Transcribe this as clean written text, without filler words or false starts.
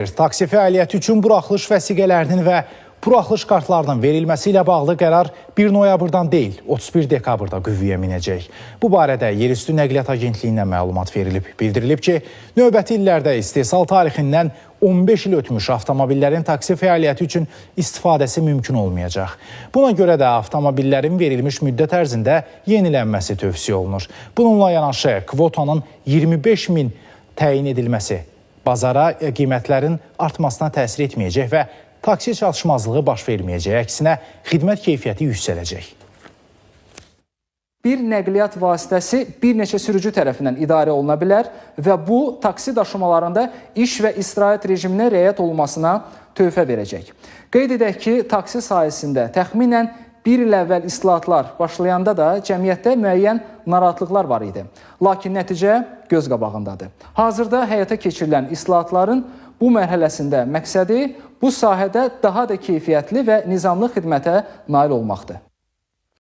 Taksi fəaliyyəti üçün buraxılış vəsiqələrinin və buraxılış kartlarının verilməsi ilə bağlı qərar 1 noyabrdan deyil, 31 dekabrda qüvvəyə minəcək. Bu barədə Yerüstü Nəqliyyat Agentliyindən məlumat verilib. Bildirilib ki, növbəti illərdə istehsal tarixindən 15 il ötmüş avtomobillərin taksi fəaliyyəti üçün istifadəsi mümkün olmayacaq. Buna görə də avtomobillərin verilmiş müddət ərzində yenilənməsi tövsiyə olunur. Bununla yanaşı kvotanın 25 min təyin edilməsi bazara qiymətlərin artmasına təsir etməyəcək və taksi çatışmazlığı baş verməyəcək. Əksinə, xidmət keyfiyyəti yüksələcək. Bir nəqliyyat vasitəsi bir neçə sürücü tərəfindən idarə oluna bilər və bu taksi daşımalarında iş və istirahət rejiminə riayət olunmasına töhfə verəcək. Qeyd edək ki, taksi sahəsində təxminən bir il əvvəl islahatlar başlayanda da cəmiyyətdə müəyyən narahatlıqlar var idi. Lakin nəticə göz qabağındadır. Hazırda həyata keçirilən islahatların bu mərhələsində məqsədi bu sahədə daha da keyfiyyətli və nizamlı xidmətə nail olmaqdır.